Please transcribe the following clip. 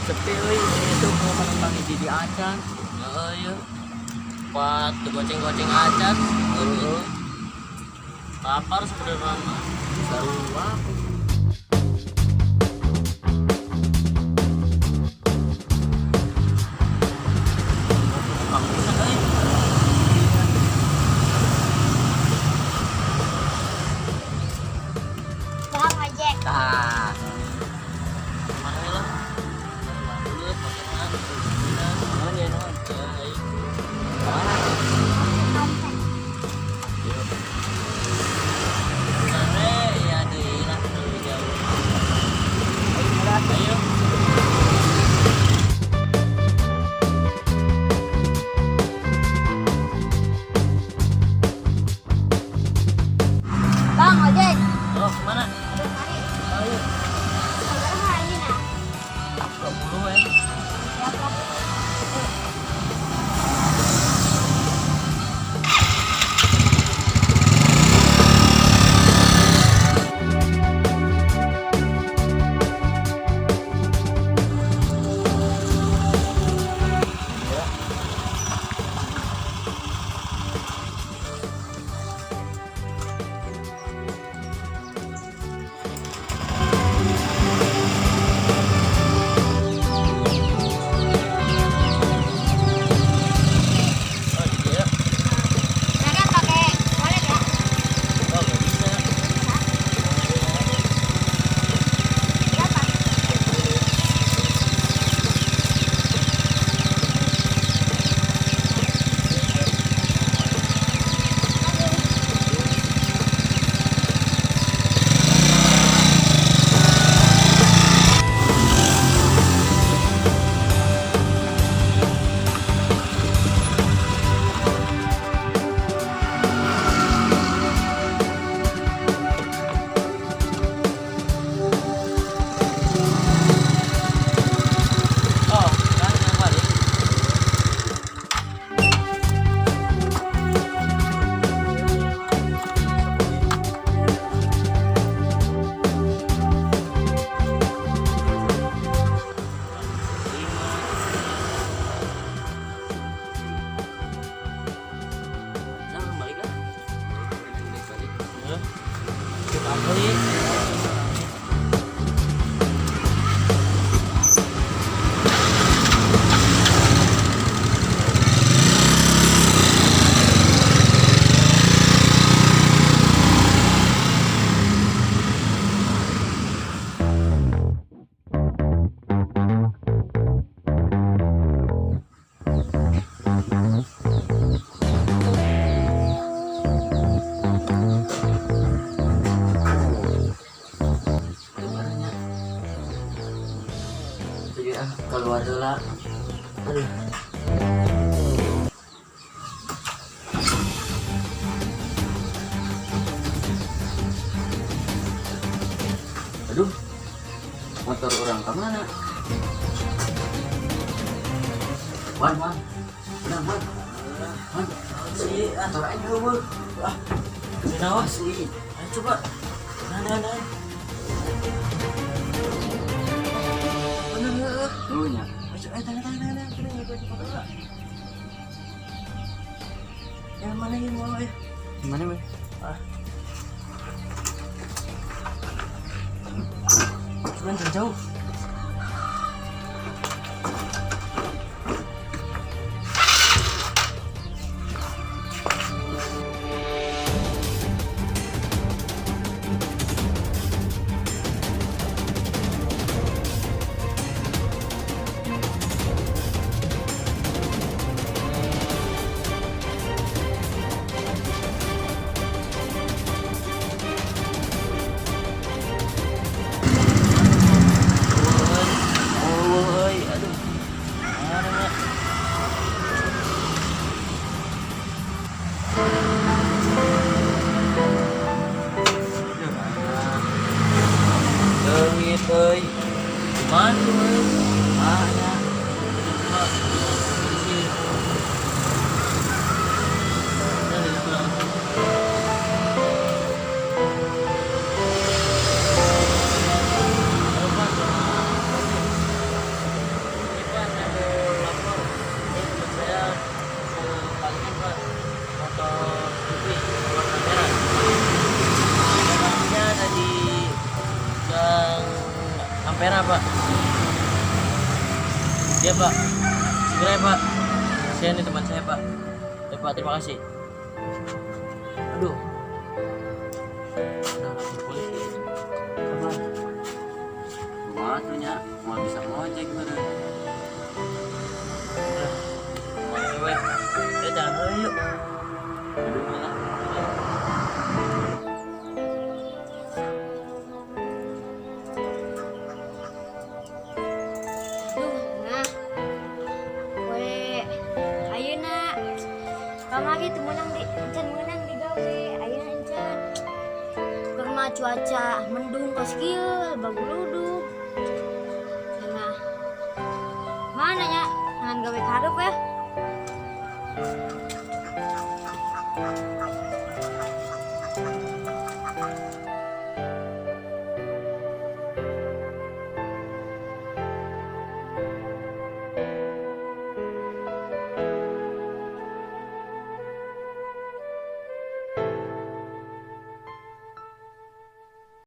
Sepi euy, itu mau penumpang hiji di acan. Heeh, ieu. Pat goceng-goceng acan. Heeh. Lapar sebenarnya mah. Sarua. Penumpang pisan euy. Bang ojek. Tah. Mana lah? Mana dulu pakai. Nuhun ya, nuhun. Ayo. Kemana? Konten. Yuk. Sore ya deui lah lebih jauh. Ayo, udah. Ayo. Bang ojek. Oh, kemana? Aduh, mari. Ayo. Sabaraha ayeuna? 20 ya. Siap lah. Oh, gitu ya. Mereka pakai wallet ya? Oh, nggak bisa. Berapa? Oh, kan yang balik. Lima. Nah, balik lah. Balik. Ya. Kita beli. Gimana? Jadi ah keluar dulu lah. Aduh. Aduh. Motor urang kemana? Wan, Wan. Benar, Wan. Wan. Si, ah, Motor aja euweuh. ah. Kenapa? Asli. Ayo coba. Nah, nah, nah. Bener, heeh. Dulu nya. Ayo, eh, tahan, tahan, tahan, tahan. Tahan, tahan, tahan. Yang mana yang mau ya? Gimana, Wan? Ah. Cuman jangan jauh. Woi, aduh. Mana ya? Leungit euy. Gimana tuh, euy? Ah, ya. Coba isi. Nah, di situ langsung. Telepon sama Tapera, Pak. Iya, Pak. Segera ya, Pak. Saya nih teman saya, Pak. Ya, Pak, terima kasih. Aduh. Nah, lapor polisi. Apa? Kumaha tuh nya? Moal bisa ngojek meureun. Udah. Mau cewek. Ya, jangan dulu yuk. Aduh, mana? Duh, nah. We, ayeuna kamari teu meunang di encan meunang digawe, ayeuna encan. Keur mah cuaca mendung kos kieu, baguludug. Nah. Mana nya? Ngan gawe karup ya?